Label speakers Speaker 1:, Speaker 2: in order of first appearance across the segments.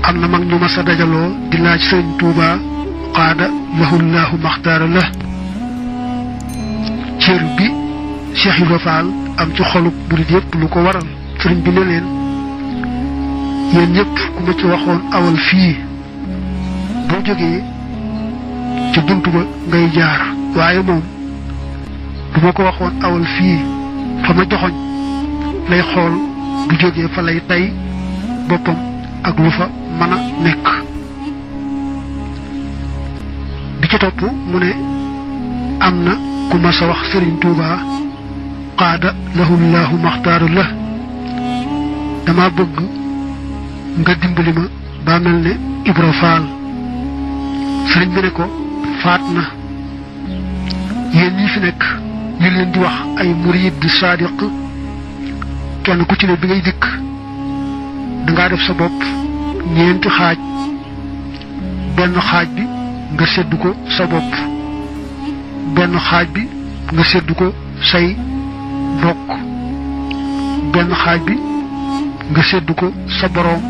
Speaker 1: am na mag ñu ma sa dajaloo di laaj sëriñ Tuuba qaada lahullahu maxtaara la cër bi Cheikh Ibra Fall am ci xolub murid yépp lu ko waral sëriñ bi ne leen yéen ñëpp ku ma ci waxoon awal fii boo jógee ci bunt ba ngay jaar waaye moom bu ma ko waxoon awal fii fa ma joxoñ lay xool bu jógee fa lay tay boppam ak lu fa mën a nekk bi ci topp mu ne am na ku ma sa wax Sëriñ Tuuba qaada lahullahu maxtaaru la dama bëgg nga dimbali ma ba mel ne Ibra Faal sëriñ bi ne ko faat na yéen ñi fi nekk ñu leen di wax ay murid sadiq kenn ku ci ne bi ngay dikk dangaa def sa bopp ñeenti xaaj benn xaaj bi nga seddu ko sa bopp benn xaaj bi nga seddu ko say bokk benn xaaj bi nga seddu ko sa boroom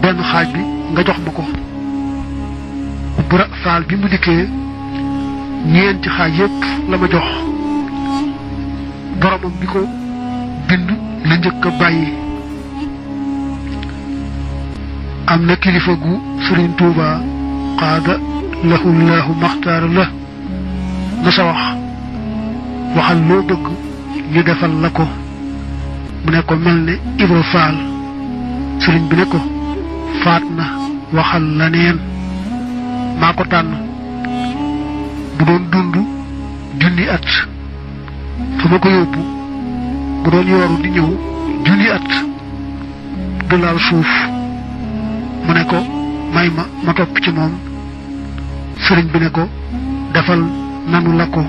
Speaker 1: benn xaaj bi nga jox ma ko Ibra Faal bi mu dikkee ñeenti xaaj yépp la ma jox boromam bi ko bind la njëkk a bàyyi am na kilifa gu Sëriñ Tuuba qaada lahullahu maxtaara la na sa waxal loo bëgg ñu defal la ko mu ne ko mel ne Ibra Faal sëriñ bi ne ko faat na waxal la neen maa ko tànn bu doon dund junni at fa ma ko yóbbu bu doon yooru di ñëw junni at du laal suuf mu ne ko may ma topp ci moom sëriñ bi ne ko defal nanu la ko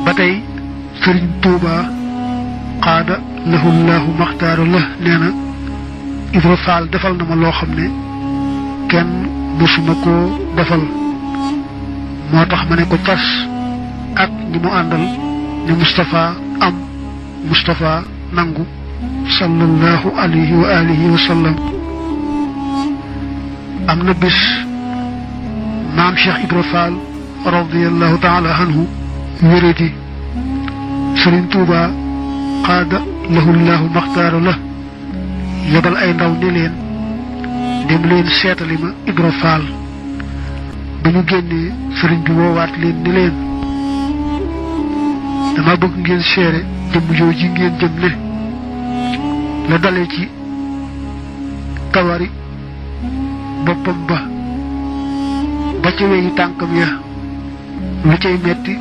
Speaker 1: ba tey Sëriñ Tuuba qaada lahullahu maxtaara la nee na Ibra Faal defal na ma loo xam ne kenn mësuma koo defal moo tax ma ne ko cas ak ñi mu àndal ne Moustapha am Moustapha nangu sallallahu alayhi wa alihi wa sallam am na bis maam Cheikh Ibra Fall radiyallahu taala anhu wéradi Sëriñ Tuuba qaada lahullahu maxtaara la yebal ay ndaw ne leen dem leen seetali ma Ibra Fall ba ñu génnee sëriñ bi woowaat leen ni leen dama bëgg ngeen seere jëmm jooju ngeen jëm ne la dalee ci kawari boppam ba ci weyi tànkam ya lu cay metti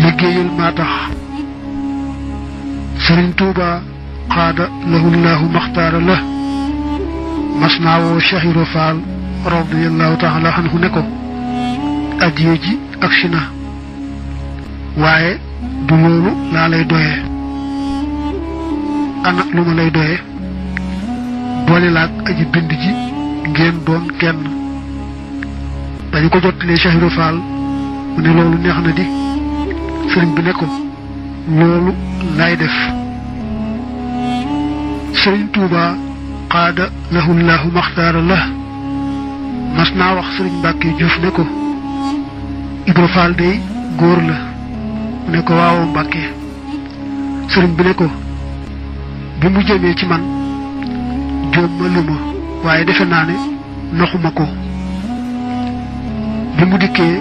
Speaker 1: liggéeyal maa tax Sëriñ Tuuba qaada lahullahu maxtaara la mas naa woo Cheikh Ibra Fall radiyallahu taala anhu ne ko addiye ji ak si na waaye du loolu laa lay doyee ana lu ma lay doyee boole laag aji bind ji ngeen doon kenn dañu ko jottalee Cheikh Ibra Fall mu ne loolu neex na di sëriñ bi ne ko loolu lay def Sëriñ Tuuba qaada lahullahu maxtaara la mas naa wax sëriñ Mbàkke Juuf ne ko Ibra Faal day góor la mu ne ko waaw Mbàkke sëriñ bi ne ko bi mu jëmee ci man jóom ma lu ma waaye defe naa ne noxuma ko bi mu dikkee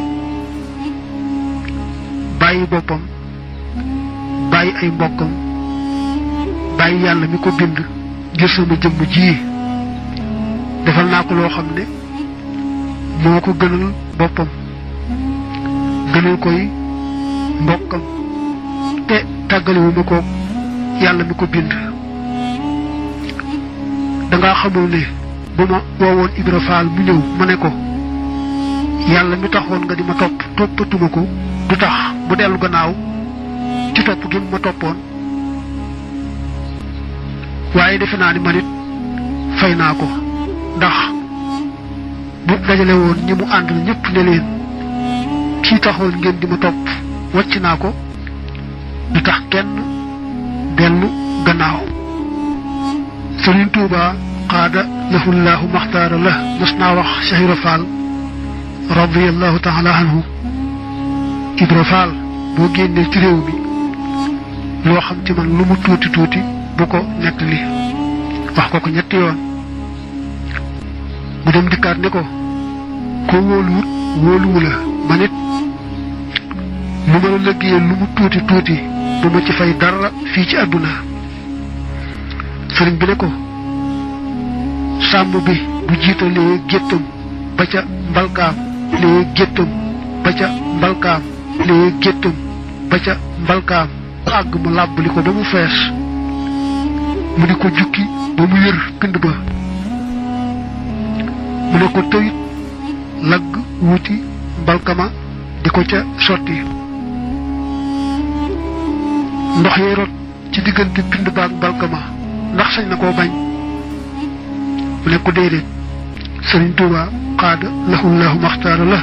Speaker 1: bàyyi boppam bàyyi ay mbokkam bàyyi yàlla mi ko bind ngir sama jëmm ji defal naa ko loo xam ne moo ko gënal boppam gënal koy mbokkam te tàggalewuma ko yàlla mi ko bind dangaa xamul ne bu ma woowoon Ibra Faal mu ñëw ma ne ko yàlla mi taxoon nga di ma toppatuma ko du tax bu dellu gannaaw ci topp gi ma toppoon waaye defe naa ni man it fay naa ko ndax bu dajale woon ñi mu àndal ñëpp ne leen kii taxoon ngeen di ma topp wàcc naa ko du tax kenn dellu gannaaw Sëriñ Tuuba qaada lahu llahu maxtaara la mas naa wax Cheikh Ibra Fall radiyallahu taala anhu Ibra Fall boo génnee ci réew mi loo xam ci man lu mu tuuti tuuti bu ko nettali wax ko ñetti yoon mu dem dikkaat ne ko koo wóoluwut wóoluwu la ma nit lu ma la liggéeyee lu mu tuuti tuuti du ma ci fay dara fii ci àdduna sëriñ bi ne ko sàmm bi bu jiitalee géttam ba ca mbalkaam lee géttam ba ca mbalkaam lee géttam ba ca mbalkaam àgg mu làbbali ko ba mu fees mu ne ko jukki ba mu yër pind ba mu ne ko tëyit lagg wuti mbalkama di ko ca sotti ndox yee rot ci diggante pind baag mbalkama ndax sañ na koo bañ mu ne ko déedéet Sëriñ Tuuba qaada lahu llahu maxtaara la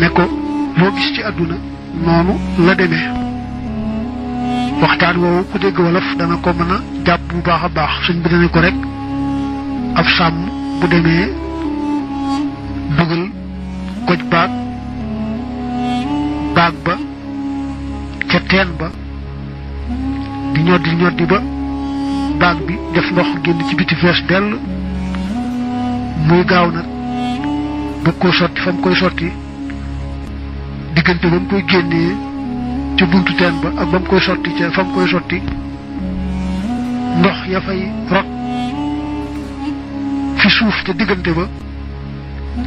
Speaker 1: ne ko loo gis ci àdduna noonu la demee waxtaan woowu ku dégg wolof dana ko mën a jàpp bu baax a baax suñ bi dana ko rek ab sàmm bu demee dugal goj baag ba ca teen ba di ñoddi ba baag bi def ndox génn ci biti fees dell muy gaaw nag bu ko sotti fa mu koy sotti diggante ba mu koy génnee ca buntu teen ba ak ba mu koy sotti ca fa mu koy sotti ndox ya fay rot fi suuf ca diggante ba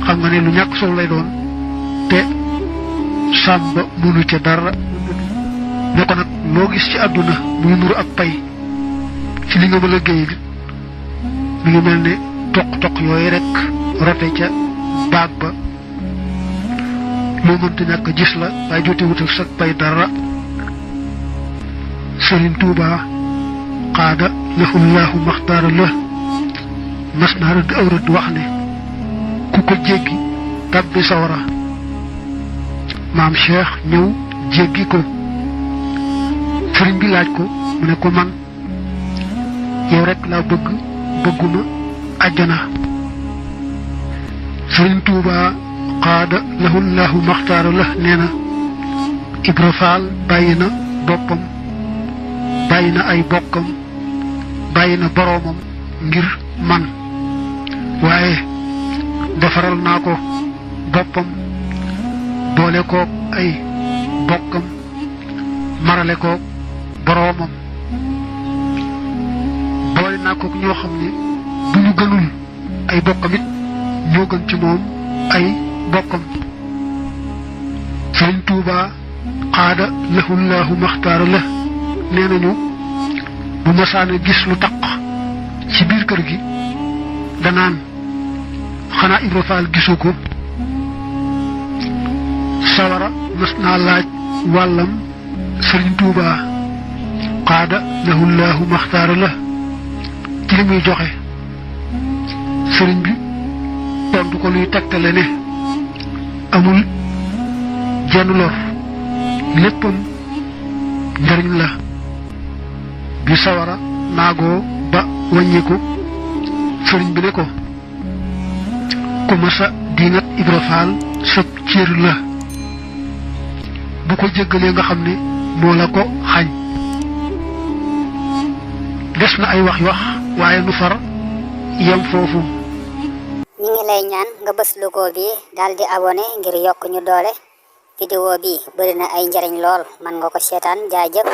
Speaker 1: xam nga ne lu ñàkk solo lay doon te sàmm ba mënu ca dara ne ko nag loo gis ci àdduna muy nuru ak pay ci li nga ma liggéey mi ngi mel ne toq yooyu rek rote ca baag ba loo mënta ñàkk gis la waaye jote wutal sa pay dara Sëriñ Tuuba qaada lahu llahu maxtaara la mas naa rëdd aw rëdd wax ne ku ko jéggi tàbbi sawara maam Cheikh ñëw jéggi ko sëriñ bi laaj ko mu ne ko man yow rek laa bëgguma àjjana Sëriñ Tuuba qaada lahu llahu maxtaara la nee na Ibra Faal bàyyi na boppam bàyyi na ay bokkam bàyyi na boroomam ngir man waaye defaral naa ko boppam boole koog ay bokkam marale koog boroomam boole naa koog ñoo xam ne bu ñu gënul ay bokkam it ñoo gën ci moom ay bokkam Sëriñ Tuuba qaada lahu llahu maxtaara la nee nañu bu masaana gis lu taq ci biir kër gi danaan xanaa Ibra Faal gisu ko sawara mas naa laaj wàllam Sëriñ Tuuba qaada lahu llahu maxtaara la ci li muy joxe sëriñ bi tontu ko luy tegtale ne amul jenn lor léppam njariñ la bi sawara naagoo ba wàññiku sëriñ bi ne ko ku masa diingat Ibra Faal sëb cër la bu ko jéggalee nga xam ne moo la ko xañ des na ay wax waaye nu far yem foofu.
Speaker 2: ñi ngi lay ñaan nga bës logo bi daldi abonné ngir yokk ñu doole vidéo bi bari na ay njariñ lool man nga ko seetaan jaajëf.